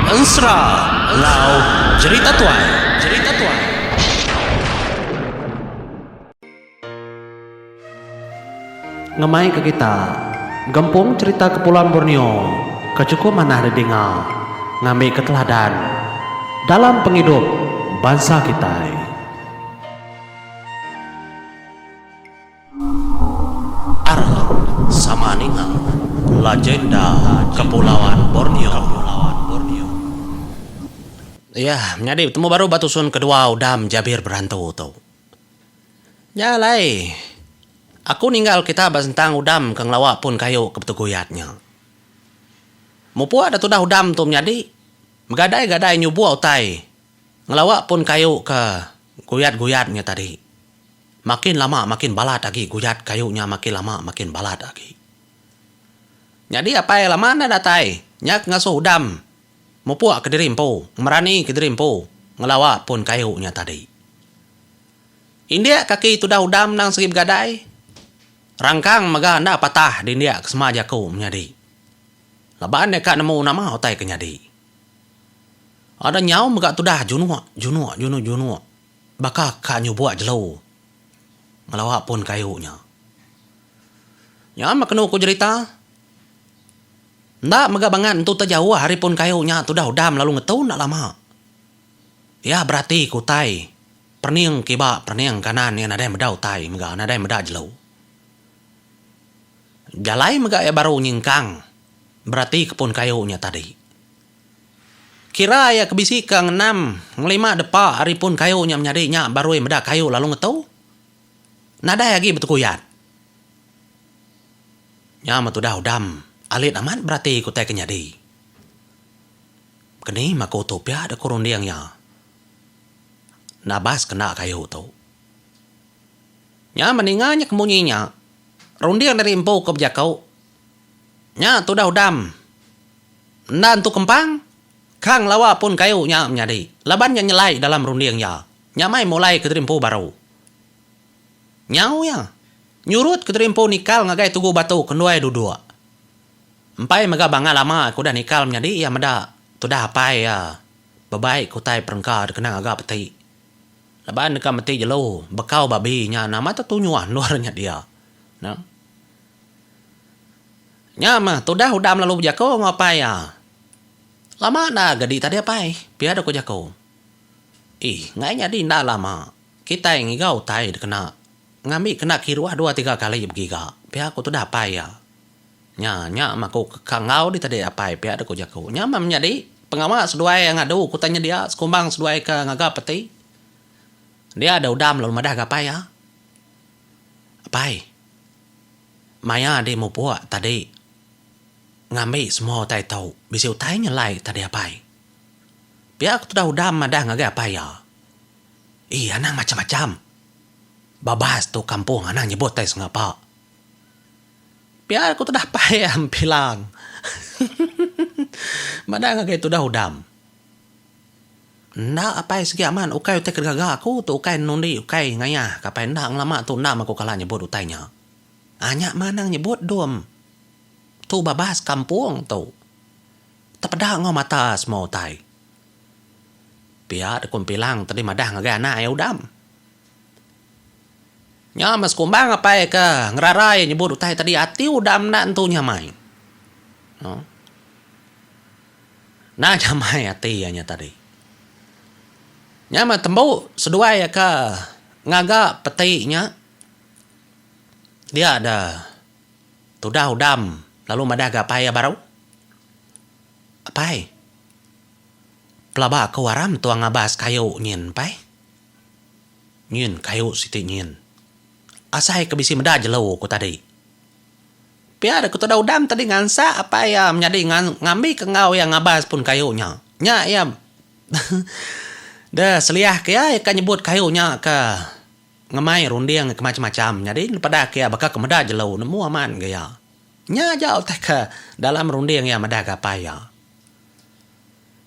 Ensera enggau Jerita Tuai. Jerita Tuai. Ngemai ke kita gempung cherita Kepulauan Borneo ke chukup manah didinga ngambi ke teladan dalam pengidup bansa kitai. Aram sama ninga Legenda Kepulauan Borneo. Iya, menyadi betemu baru ba tusun kedua Udam Jabir Berantu tu. Nya alai, aku ninggal kita ba sentang udam ke ngelawa pun kayu ke betuguyat nya. Mupuk da tudah udam tu menyadi, begadai-gadai nyubuk utai ngelawa pun kayu ke guyat-guyat nya tadi. Makin lama makin balat agi guyat kayu nya makin lama makin balat agi. Nyadi apai lama enda datai, nya ke ngasuh udam mupuk kediri empu, ngemerani kediri empu ngelawa pun kayu nya tadi. Indik kaki tudah udam endang segi begadai. Rangkang mega enda patah dindik ke sema jaku menyadi. Laban iya ka nemu nama utai ke nyadi. Ada nyau mega tudah junuk junuk junuk junuk baka ka nyubuk jelu ngelawa pun kayu nya. Nya meh kenu ku jerita. Enda mega bangat entu te jauh ari pun kayu nya tudah udam lalu ngetu enda lama. Iya berati ke utai perening kiba perening kanan iya nadai meda utai mega nadai meda jelu. Jalai mega iya baru nyingkang berati ke pun kayu nya tadi. Kira iya ke bisi ke ngenam ngelima depa ari pun kayu nya menyadi nya baru iya meda kayu lalu ngetu. Nadai agi betekuyat. Nya meh tudah udam alit amat berati ke utai ke nyadi. Keni meh aku tu pia deka runding iya. Nabas kena kayu tu. Nya meh ninga nya ke munyi nya. Runding diri empu ke bejaku. Nya tudah udam. Enda entu kempang. Ka ngelawa pun kayu nya menyadi. Laban nya nyelai dalam runding iya. Nya mai mulai ke diri empu baru. Nyau iya. Nyurut ke diri empu nikal ngagai tugu batu ke enduai duduk. Empai mega bangat lama ke udah nikal menyadi iya meda tudah apai iya bebai ke utai perengka dikena ngaga peti. Laban deka meti jelu bekau babi nya nama tetunyuh endur nya dia. Nya. Nya meh tudah udam lalu bejaku enggau apai iya. Lama enda gedi tadi apai, pia deh ku jaku. Ih, enggai nyadi enda lama. Kitai ngiga utai dikena ngambi kena kiruh dua tiga kali begiga, pia ku tudah apai iya. Nya, nya mah ku ka enggau dih tadi apai pia deh ku jaku. Nya mah menyadi pengawa seduai ngadu ku utai nyedia sekumbang seduai ke ngaga peti. Dia deh udam lalu madah ga apai iya. Apai, maya dih mupuk tadi ngambi semua utai tu bisi utai nyelai tadi apai. Pia ku tudah udam madah ngagai apai iya. Ii anang macam-macam. Babas tu kampung anang nyebut tai sengapa. Pia ku tudah pai iya empilang. Madah ngagai tudah udam. Enda apai sigi amat ukai utai ke digaga aku tu ukai nundi ukai ngayah ka apai enda ngelama tu enda meh aku kala nyebut utai nya. Aa nya meh anang nyebut dom. Tu babas kampung tu. Tepeda enggau mata semua utai. Pia deka empilang tadi madah ngagai anak iya udam. Nya meh sekumbang apai ke ngerara iya nyebut utai tadi ati udam enda entu nyamai. Enda nyamai ati iya nya tadi. Nya meh tembu seduai iya ke ngaga peti nya dia da tudah udam lalu madah ga apai iya baru. Apai. Pelaba aku aram tuang ngabas kayu nyin pai. Nyin kayu siti nyin. Asai ke bisi meda jelu ku tadi. Pia deh ku tudah udam tadi ngansak apai iya menyadi ngambi ke enggau iya ngabas pun kayu nya. Nya iya deh seliah ke iya ka nyebut kayu nya ke ngemai runding ke macam-macam. Nyadi peda ke iya baka ke meda jelu nemu amat ga iya. Nya aja utai ke dalam runding iya meda ga apai iya.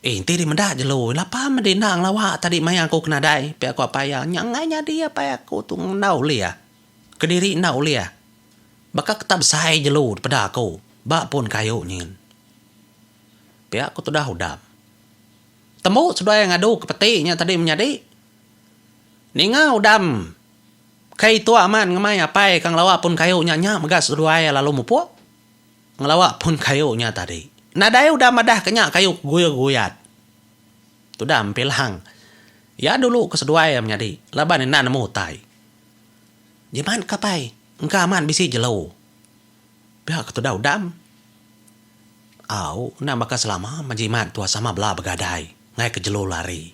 Eh enti dih meda jelu lapa meh dih enda ngelawa tadi maya aku ke nadai pia ku apai iya. Nya enggai nyadi apai aku tu enda ulih. Kediri enda ulih. Baka ke tak besai jelu dipeda aku ba pun kayu nyin. Pia ku tudah udam. Tembu seduai ngadu ke peti nya tadi menyadi. Ninga udam ke itu amat ngemai apai ke ngelawa pun kayu nya nya mega seduai lalu mupuk ngelawa pun kayu nya tadi. Nadai udah madah ke nya kayu guyat-guyat. Tudah empilang. Iya dulu ke seduai iya menyadi laban enda nemu utai. Jimat ke apai engka amat bisi jelu. Pia ke tudah udam. Au, enda baka selama mejimat tua sama bela begadai ngai ke jelu lari.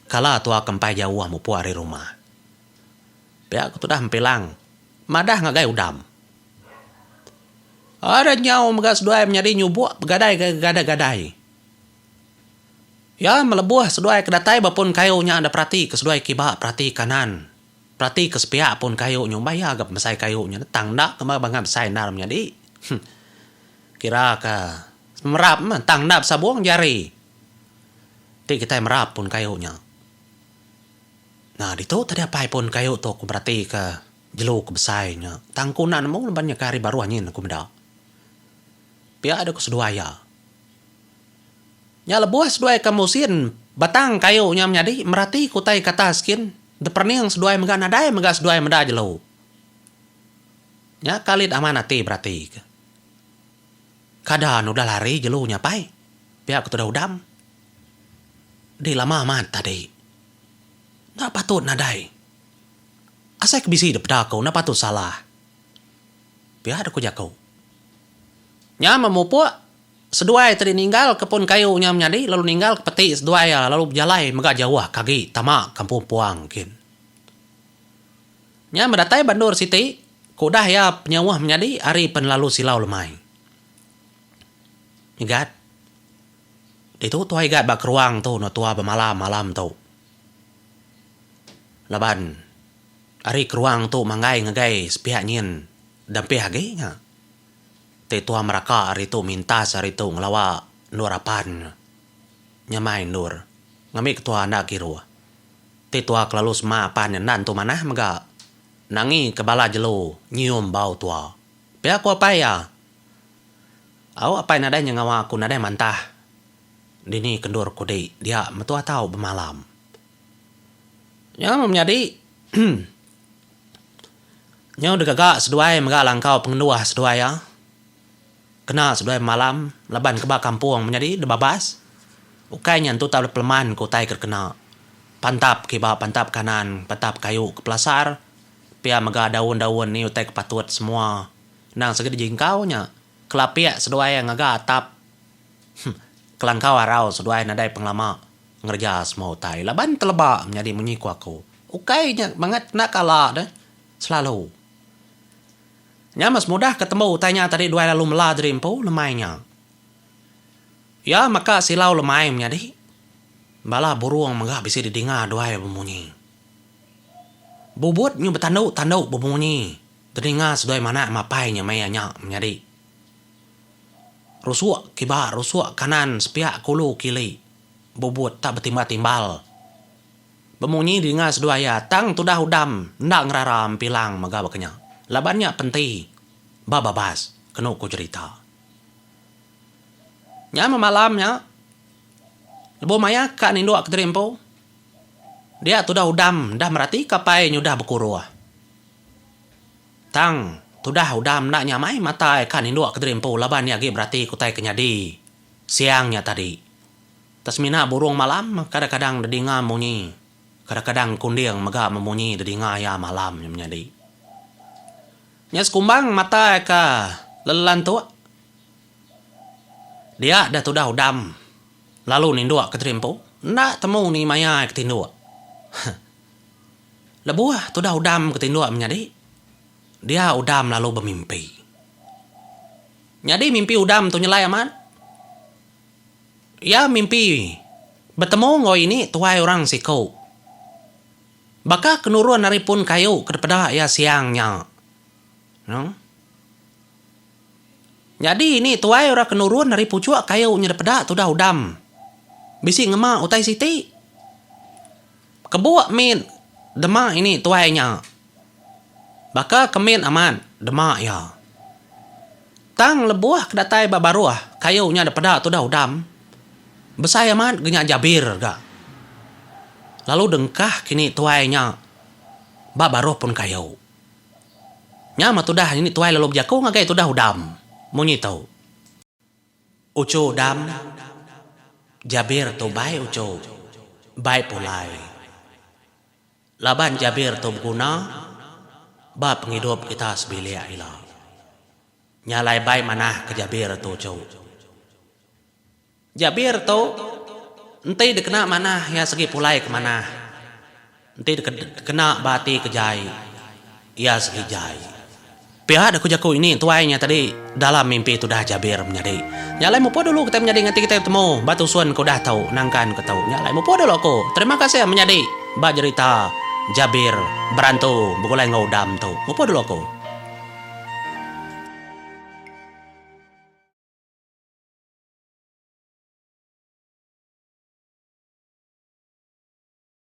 Kala tua ke empai jauh mupuk ari rumah. Pia ke tudah empilang madah ngagai udam. Ada nyau mega seduai menyadi nyubuk begadai ke gadai-gadai. Iya melebuh seduai ke datai ba pun kayu nya enda perati ke seduai kiba perati kanan. Perati ke sepiak pun kayu nya umbah iya ga pemesai kayu nya tang enda ke bangat besai endar menyadi. Kira ke merap meh tang enda besabung jari ti kitai merap pun kayu nya. Nah ditu tadi apai pun kayu tu aku berati ke jelu ke besai nya tang aku enda nemu laban nya ke hari baruh nyin aku meda. Pia deh ku seduai iya. Nya lebuh seduai ke musin batang kayu nya menyadi merati ke utai ke atas kin deperening seduai mega nadai mega seduai meda jelu. Nya kalit aman ati berati ke. Kada ne udah lari jelu nya pai pia ke tudah udam. Di lama amat tadi. Enda patut nadai. Asai ke bisi depeda aku enda patut salah. Pia deh ku jaku. Nya memupuk seduai tadi ninggal ke pun kayu nya menyadi lalu ninggal ke peti seduai iya lalu bejalai mega jauh ke agi tama kampung puang kin. Nya meh datai ba endur siti ke udah iya penyauh menyadi ari penelalu silau lemai. Igat. Ditu tuai igat ba keruang tu enda tua bemalam malam tu. Laban ari keruang tu manggai ngagai sepiak nyin dampih agi nya. Ti tua meraka ari tu mintas ari tu ngelawa endur apan nyamai endur ngambi ketua enda kiruh. Ti tua kelalu semak pan enda entu manah mega nangi ke bala jelu nyium bau tua. Pia ku apai iya. Au apai nadai nyengawa aku nadai mantah dini ke endur ku di dia metua tau bemalam. Nya meh menyadi nyau degaga seduai mega langkau pengenduh seduai iya. Kena seduai bemalam laban ke ba kampung menyadi debabas. Ukai nya entu tau peleman ke utai ke dikena. Pantap kiba pantap kanan pantap kayu ke pelasar pia mega daun-daun ni utai ke patut semua endang sigi dijingkau nya. Kelapik seduai ngaga atap kelangkau arau seduai nadai pengelama ngereja semua utai laban teleba menyadi munyi ku aku. Ukai nya bangat enda kala deh selalu. Nya meh semudah ke tembu utai nya tadi duai lalu mela diri empu lemai nya. Iya meka silau lemai menyadi. Bala burung mega bisi didinga duai bemunyi. Bubut nyu betandu-tandu bemunyi didinga seduai manak mapai nya maya nya menyadi. Rusuk kiba rusuk kanan sepiak kulu kili bubut tak betimbal-timbal. Bemunyi dinga seduai iya tang tudah udam enda ngerara empilang mega baka nya laban nya penti ba babas kenu ku jerita. Nya meh malam nya lebuh maya ka ninduk kediri empu dia tudah udam enda meratika apai nyudah bekuruh. Tang tudah udam enda nyamai mata iya ka ninduk kediri empu laban iya agi beratika utai ke nyadi siang nya tadi. Tang semina burung malam kadang-kadang dedinga munyi, kadang-kadang kunding mega memunyi dedinga iya malam nya menyadi. Nya sekumbang mata iya ke lelantuk dia deh tudah udam lalu ninduk ke diri empu enda temu ni maya iya ke tinduk. Lebuh tudah udam ke tinduk menyadi dia udam lalu bemimpi. Nyadi mimpi udam tu nyelai amat. Iya mimpi betemu enggau ini tuai orang siku. Baka ke nurun ari pun kayu ke dipeda iya siang nya. Nyadi ini tuai orang ke nurun ari puchuk kayu nya dipeda tudah udam bisi ngema utai siti. Kebuk mit dema ini tuai nya. Baka ke mit amat dema iya. Tang lebuh ke datai ba baruh kayu nya dipeda tudah udam. Besai amat ga nya Jabir ga. Lalu dengkah kini tuai nya ba baruh pun kayu. Nya meh tudah ini tuai lalu bejaku ngagai tudah Udam munyi tu. Uchu Udam, Jabir tu bai uchu, bai pulai. Laban Jabir tu beguna ba pengidup kita sebilik ila. Nya alai bai manah ke Jabir tu uchu. Jabir tu enti dikena manah iya segi pulai ke manah. Enti dikena ba ati ke jai iya segi jai. Pia deh ku jaku ini tuai nya tadi dalam mimpi tudah Jabir menyadi. Nya alai mupuk dulu kitai menyadi nganti kitai betemu ba tusun ke udah tau nangkan ke tu. Nya alai mupuk dulu aku. Terima kasih menyadi ba jerita Jabir berantu begulai enggau Udam tu. Mupuk dulu aku.